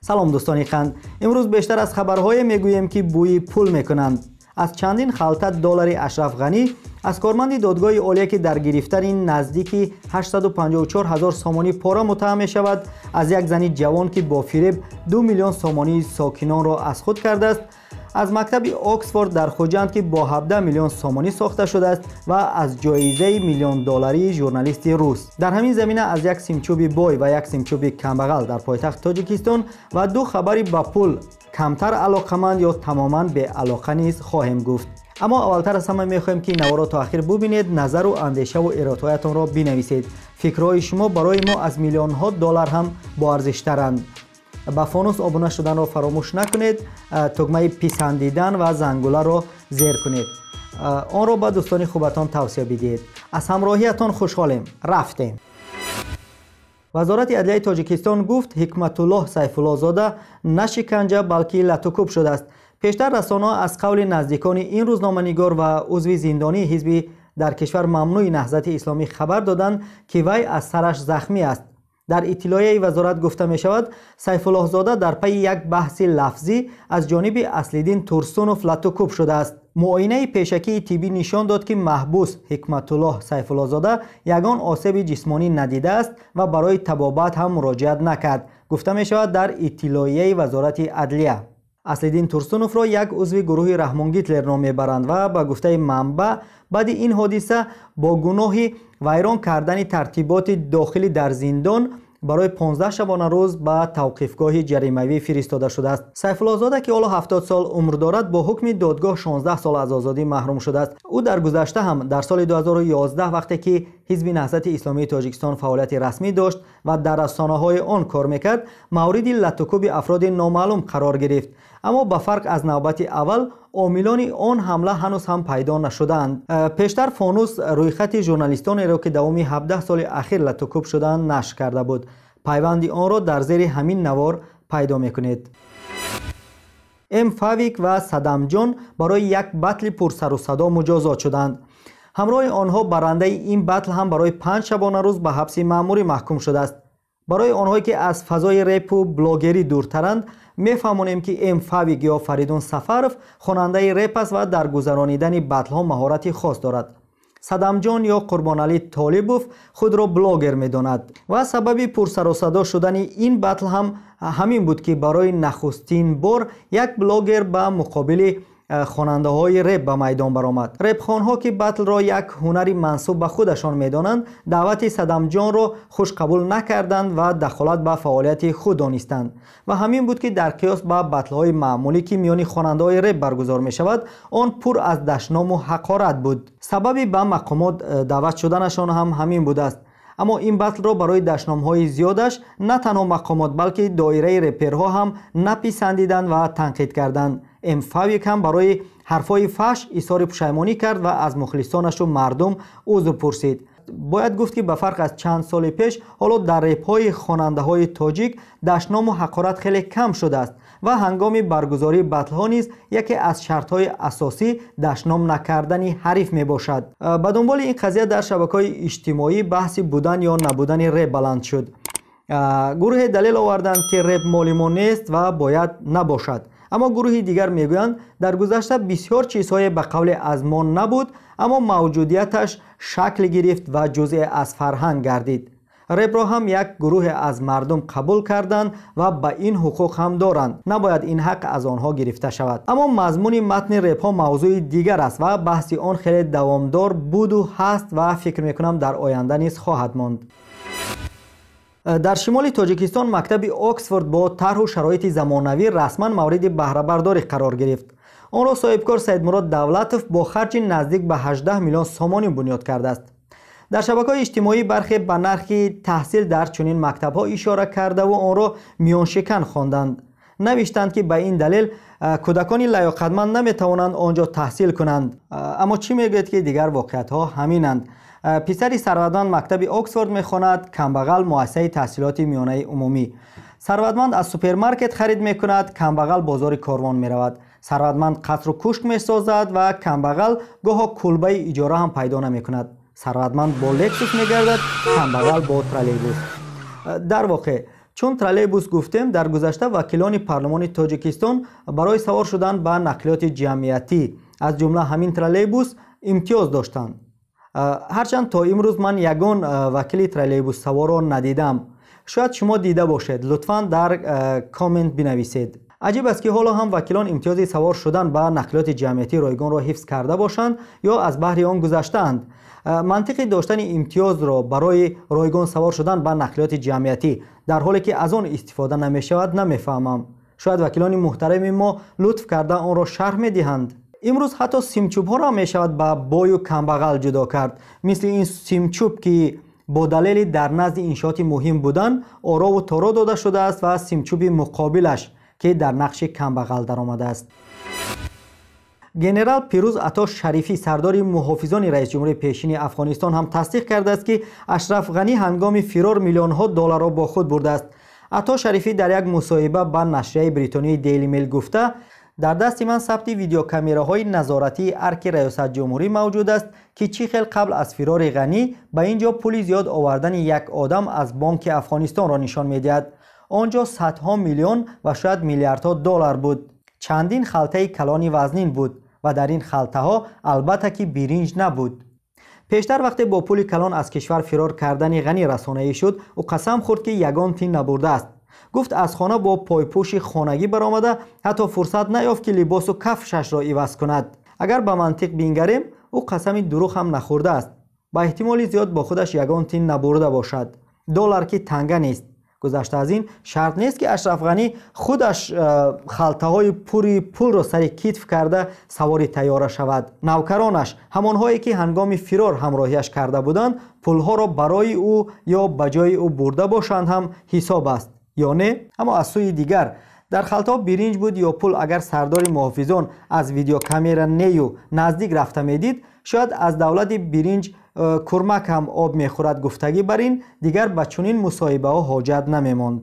Салом, дӯстони қанд. Имрӯз бештар аз хабарҳое мегӯем, ки бӯи пул мекунанд. Аз чандин халта доллари Ашраф Ғанӣ, аз корманди додгоҳи олия, ки дар гирифтани наздики 854 ҳазор сомонӣ пора муттаҳам мешавад, аз як зани ҷавон, ки бо фиреб 2 миллион сомонии сокинонро аз худ кардааст, аз мактаби Оксфорд дар Хуҷанд, ки бо 17 миллион сомонӣ сохта шудааст, ва аз ҷоизаи миллиондолларии журналисти рус. Дар ҳамин замина аз як симчӯби бой ва як симчӯби камбағал дар пойтахт Тоҷикистон ва ду хабари ба пул камтар алоқаманд ё тамоман беалоқа низ хоҳем гуфт. Аммо аввалтар аз ҳама мехоҳем, ки наворо то ахир бубинед, назару андешаву эродҳоятонро бинависед. Фикрҳои шумо барои мо аз миллионҳо доллар ҳам боарзиштаранд. Ба Фонус обуна шуданро фаромӯш накунед, тугмаи писандидан ва зангуларо зер кунед, онро ба дӯстони хубатон тавсия бидиҳед. Аз ҳамроҳиятон хушҳолем. Рафтем. Вазорати адлияи Тоҷикистон гуфт, Ҳикматуллоҳ Сайфуллозода на шиканҷа, балки латукӯб шудааст. Пештар расонаҳо аз қавли наздикони ин рӯзноманигор ва узви зиндонии ҳизби дар кишвар мамнӯи Наҳзати Исломӣ хабар доданд, ки вай аз сараш захмӣ аст. Дар иттилоияи вазорат гуфта мешавад, Сайфуллоҳзода дар пайи як баҳси лафзӣ аз ҷониби Аслиддин Турсунов латукӯб шудааст. Муоинаи пешакии тиббӣ нишон дод, ки маҳбус Ҳикматуллоҳ Сайфуллозода ягон осеби ҷисмонӣ надидааст ва барои табобат ҳам муроҷиат накард, гуфта мешавад дар иттилоияи вазорати адлия. Аслиддин Турсуновро як узви гурӯҳи Раҳмон Гитлер ном мебаранд ва ба гуфтаи манбаъ, баъди ин ҳодиса бо гуноҳи вайрон кардани тартиботи дохилӣ дар зиндон барои 15 шабонарӯз ба тавқифгоҳи ҷаримавӣ фиристода шудааст. Сайфуллозода, ки ҳоло 70 сол умр дорад, бо ҳукми додгоҳ 16 сол аз озодӣ маҳрум шудааст. Ӯ дар гузашта ҳам дар соли 2011, вақте ки ҳизби Наҳзати Исломии Тоҷикистон фаъолияти расмӣ дошт ва дар расонаҳои он кор мекард, мавриди латукӯби афроди номаълум қарор гирифт. Аммо ба фарқ аз навбати аввал, омилони он ҳамла ҳанӯз ҳам пайдо нашудаанд. Пештар Фонус рӯйхати журналистонеро, ки давоми 17 соли ахир латукӯб шудаанд, нашр карда буд. Пайванди онро дар зери ҳамин навор пайдо мекунед. М Фавик ва Садамҷон барои як батли пурсарусадо муҷозот шуданд. Ҳамроҳи онҳо барандаи ин батл ҳам барои 5 шабонарӯз ба ҳабси маъмурӣ маҳкум шудааст. Барои онҳое, ки аз фазои репу блогерӣ дуртаранд, мефаҳмонем, ки М Фавик ё Фаридун Сафаров хонандаи реп аст ва дар гузаронидани батлҳо маҳорати хос дорад. Садамҷон ё Қурбоналӣ Толибов худро блогер медонад ва сабаби пурсарусадо шудани ин батл ҳам ҳамин буд, ки барои нахустин бор як блогер ба муқобили хонандаҳои реп ба майдон баромад. Репхонҳо, ки батлро як ҳунари мансуб ба худашон медонанд, даъвати Садамҷонро хушқабул накарданд ва дахолат ба фаъолияти худ донистанд. Ва ҳамин буд, ки дар қиёс ба батлҳои маъмулӣ, ки миёни хонандаҳои реп баргузор мешавад, он пур аз дашному ҳақорат буд. Сабаби ба мақомот даъват шуданашон ҳам ҳамин будааст. Аммо ин батлро барои дашномҳои зиёдаш на танҳо мақомот, балки доираи реперҳо ҳам написандиданд ва танқид карданд. М Фавик ҳам барои ҳарфҳои фаҳш изҳори пушаймонӣ кард ва аз мухлисонашу мардум узр пурсид. Бояд гуфт, ки ба фарқ аз чанд соли пеш, ҳоло дар репҳои хонандаҳои тоҷик дашному ҳақорат хеле кам шудааст ва ҳангоми баргузории батлҳо низ яке аз шартҳои асосӣ дашном накардани ҳариф мебошад. Ба дунболи ин қазия дар шабакаҳои иҷтимоӣ баҳси будан ё набудани реп баланд шуд. Гурӯҳе далел оварданд, ки реп моли мо нест ва бояд набошад. Аммо гурӯҳи дигар мегӯянд, дар гузашта бисёр чизҳое ба қавле аз мо набуд, аммо мавҷудияташ шакл гирифт ва ҷузъе аз фарҳанг гардид. Репро ҳам як гурӯҳе аз мардум қабул карданд ва ба ин ҳуқуқ ҳам доранд. Набояд ин ҳақ аз онҳо гирифта шавад. Аммо мазмуни матни репҳо мавзӯи дигар аст ва баҳси он хеле давомдор буду ҳаст ва фикр мекунам, дар оянда низ хоҳад монд. Дар шимоли Тоҷикистон мактаби Оксфорд бо тарҳу шароити замонавӣ расман мавриди баҳрабардорӣ қарор гирифт. Онро соҳибкор Саидмурод Давлатов бо харҷи наздик ба 18 миллион сомонӣ бунёд кардааст. Дар шабакаҳои иҷтимоӣ бархе ба нархи таҳсил дар чунин мактабҳо ишора кардаву онро миёншикан хонданд. Навиштанд, ки ба ин далел кӯдакони лаёқатманд наметавонанд он ҷо таҳсил кунанд. Аммо чӣ мегӯяд, ки дигар воқеиятҳо ҳаминанд. Писари сарватманд мактаби Оксфорд мехонад, камбағал муассисаи таҳсилоти миёнаи умумӣ. Сарватманд аз супермаркет харид мекунад, камбағал бозори Корвон меравад. Сарватманд қасру кушк месозад ва камбағал гоҳо кулбаи иҷора ҳам пайдо намекунад. Сарватманд бо Лексус мегардад, камбағал бо троллейбус. Дар воқеъ, Чун троллейбус гуфтем, дар гузашта вакилони парлумони Тоҷикистон барои савор шудан ба нақлиёти ҷамъиятӣ, аз ҷумла ҳамин троллейбус, имтиёз доштанд. Ҳарчанд то имрӯз ман ягон вакили троллейбуссаворро надидам. Шояд шумо дида бошед, лутфан дар коммент бинависед. Аҷиб аст, ки ҳоло ҳам вакилон имтиёзи савор шудан ба нақлиёти ҷамъиятии ройгонро ҳифз карда бошанд ё аз баҳри он гузаштаанд. Мантиқи доштани имтиёзро барои ройгон савор шудан ба нақлиёти ҷамъиятӣ, дар ҳоле ки аз он истифода намешавад, намефаҳмам. Шояд вакилони муҳтарами мо лутф карда онро шарҳ медиҳанд. Имрӯз ҳатто симчӯбҳоро мешавад ба бою камбағал ҷудо кард. Мисли ин симчӯб, ки бо далели дар назди иншооти муҳим будан орову торо дода шудааст, ва симчӯби муқобилаш, ки дар нақши камбағал даромадааст. Генерал Пирӯз Ато Шарифӣ, сардори муҳофизони раисҷумҳури пешини Афғонистон, ҳам тасдиқ кардааст, ки Ашраф Ғанӣ ҳангоми фирор миллионҳо долларро бо худ бурдааст. Ато Шарифӣ дар як мусоҳиба ба нашрияи бритонии Дейли Мел гуфта: дар дасти ман сабти видеокамераҳои назоратии арки раёсатҷумҳурӣ мавҷуд аст, ки чӣ хел қабл аз фирори Ғанӣ ба ин ҷо пули зиёд овардани як одам аз бонки Афғонистонро нишон медиҳад. Он ҷо садҳо миллион ва шояд миллиардҳо доллар буд. Чандин халтаи калони вазнин буд ва дар ин халтаҳо албатта ки биринҷ набуд. Пештар вақте бо пули калон аз кишвар фирор кардани Ғанӣ расонаӣ шуд, ӯ қасам хӯрд, ки ягон тин набурдааст. Гуфт, аз хона бо пойпӯши хонагӣ баромада, ҳатто фурсат наёфт, ки либосу кафшашро иваз кунад. Агар ба мантиқ бингарем, ӯ қасами дурӯғ ҳам нахӯрдааст. Ба эҳтимоли зиёд бо худаш ягон тин набурда бошад. Доллар ки танга нест. Гузашта аз ин, шарт нест, ки Ашраф Ғанӣ худаш халтаҳои пури пулро сари китф карда савори тайёра шавад. Навкаронаш, ҳамонҳое ки ҳангоми фирор ҳамроҳиаш карда буданд, пулҳоро барои ӯ ё ба ҷои ӯ бурда бошанд ҳам ҳисоб аст ё не. Аммо аз сӯи дигар, дар халтаҳо биринҷ буд ё пул, агар сардори муҳофизон аз видеокамера нею наздик рафта медид, шояд аз давлати биринҷ курмак ҳам об мехӯрад гуфтагӣ бар ин дигар ба чунин мусоҳибаҳо ҳоҷат намемонд.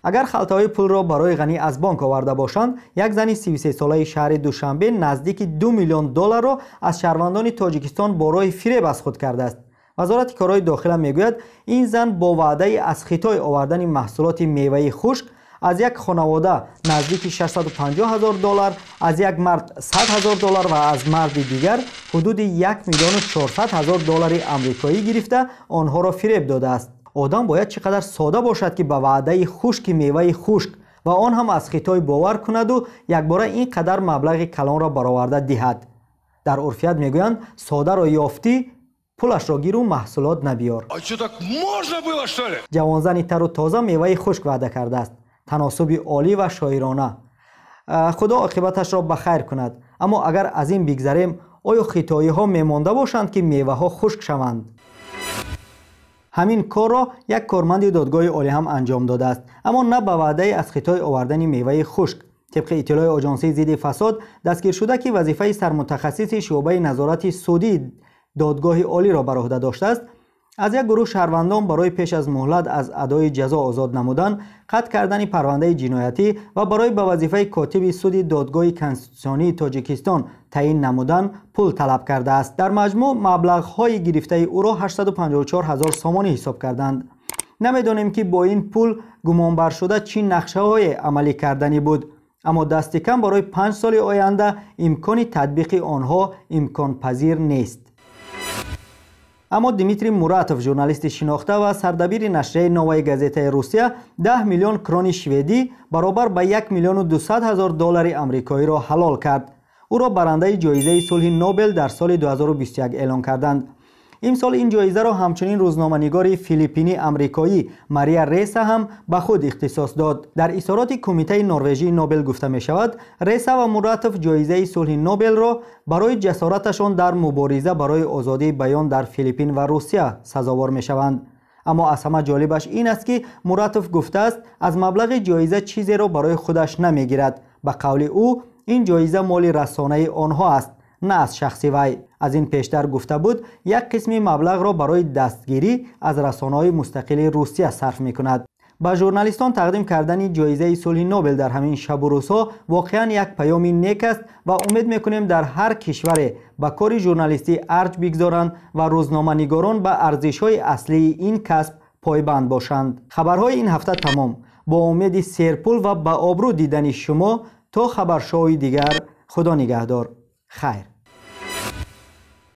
Агар халтаҳои пулро барои Ғанӣ аз бонк оварда бошанд, як зани 33-солаи шаҳри Душанбе наздики 2 миллион долларро аз шаҳрвандони Тоҷикистон бо роҳи фиреб аз худ кардааст. Вазорати корҳои дохила мегӯяд, ин зан бо ваъдаи аз Хитой овардани маҳсулоти меваи хушк аз як хонавода наздики 650 ҳазор доллар, аз як мард 100 ҳазор доллар ва аз марди дигар ҳудуди 1 миллиону 400 ҳазор доллари амрикоӣ гирифта, онҳоро фиреб додааст. Одам бояд чӣ қадар сода бошад, ки ба ваъдаи хушки меваи хушк ва он ҳам аз Хитой бовар кунаду якбора ин қадар маблағи калонро бароварда диҳад. Дар урфият мегӯянд: содаро ёфтӣ, пулашро гиру маҳсулот набиёр. Ҷавонзани тару тоза меваи хушк ваъда кардааст. Таносуби олӣ ва шоирона. Худо оқибаташро ба хайр кунад. Аммо агар аз ин бигзарем, оё хитоиҳо мемонда бошанд, ки меваҳо хушк шаванд? Ҳамин корро як корманди додгоҳи олӣ ҳам анҷом додааст, аммо на ба ваъдаи аз Хитой овардани меваи хушк. Тибқи иттилои Оҷонсии зидди фасод, дастгиршуда, ки вазифаи сармутахассиси шӯъбаи назорати судии додгоҳи олиро бар ӯҳда доштааст, аз як гурӯҳ шаҳрвандон барои пеш аз муҳлат аз адои ҷазо озод намудан, қатъ кардани парвандаи ҷиноятӣ ва барои ба вазифаи котиби суди додгоҳи конститутсионии Тоҷикистон таъин намудан пул талаб кардааст. Дар маҷмӯъ маблағҳои гирифтаи ӯро 854 ҳазор сомонӣ ҳисоб карданд. Намедонем, ки бо ин пул гумонбаршуда чӣ нақшаҳое амалӣ карданӣ буд, аммо дасти кам барои 5 соли оянда имкони татбиқи онҳо имконпазир нест. Аммо Дмитрий Муратов, журналисти шинохта ва сардабири нашрияи Новая газетаи Русия, 10 миллион крони шведӣ, баробар ба 1 миллиону 200 ҳазор доллари амрикоиро ҳалол кард. Ӯро барандаи ҷоизаи сулҳи Нобел дар соли 2021 эълон карданд. Имсол ин ҷоизаро ҳамчунин рӯзноманигори филиппинӣ амрикоӣ Мария Реса ҳам ба худ ихтисос дод. Дар изҳороти Кумитаи Норвежии Нобел гуфта мешавад, Реса ва Муратов ҷоизаи сулҳи Нобелро барои ҷасораташон дар мубориза барои озодии баён дар Филиппин ва Русия сазовор мешаванд. Аммо аз ҳама ҷолибаш ин аст, ки Муратов гуфтааст, аз маблағи ҷоиза чизеро барои худаш намегирад. Ба қавли ӯ, ин ҷоиза моли расонаи онҳо аст, на аз шахси вай. Аз ин пештар гуфта буд, як қисми маблағро барои дастгирӣ аз расонаҳои мустақили Русия сарф мекунад. Ба журналистон тақдим кардани ҷоизаи сулҳи Нобел дар ҳамин шабу рӯзҳо воқеан як паёми нек аст ва умед мекунем, дар ҳар кишваре ба кори журналистӣ арҷ бигзоранд ва рӯзноманигорон ба арзишҳои аслии ин касб пойбанд бошанд. Хабарҳои ин ҳафта тамом. Бо умеди серпул ва ба обрӯ дидани шумо то хабаршоуи дигар, Худо нигаҳдор. Хайр.